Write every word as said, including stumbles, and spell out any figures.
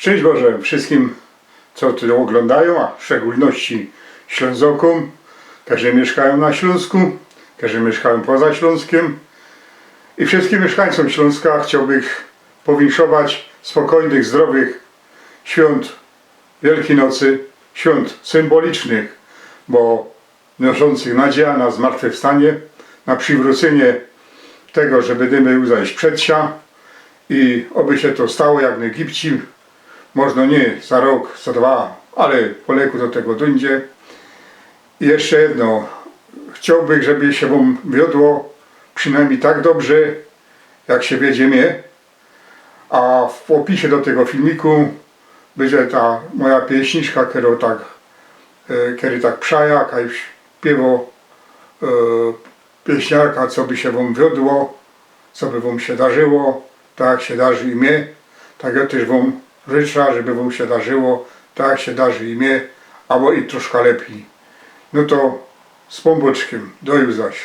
Szczyńść Boże wszyjskim, co tu ôglōndajōm, a w szczegōlności Ślōnzokōm, kerzy miyszkajōm na Ślōnsku, kerzy miyszkajōm poza Ślōnskiem, i wszyjskim miyszkańcōm Ślōnska chciołbych powinszować spokojnych, zdrowych świōnt Wielkiej Nocy, świōnt symbolicznych, bo niosōncych nadzieja na zmartwychwstanie, na prziwrōcenie tego, żeby dymy uzaś przed sia, i ôby sie to stało jak nojgibcij. Możno niy za rok, za dwa, ale po leku do tego dōńdzie. I jeszcze jedno. Chciołbych, żeby sie wōm wiodło przinojmnij tak dobrze, jak sie wiedzie mie. A w ôpisie do tego filmiku bydzie ta moja pieśniczka, kerõ tak, e, kery tak przaja, jak już śpiywo, e, pieśniarka, co by sie wōm wiodło, co by wōm sie darzyło, tak jak sie darzi i mie, tak jŏ tyż wōm życzã, żeby wōm sie darzyło, tak jak sie darzi i mie, abo i troszka lepij. No to z Pōnbōczkiym, do juzaś.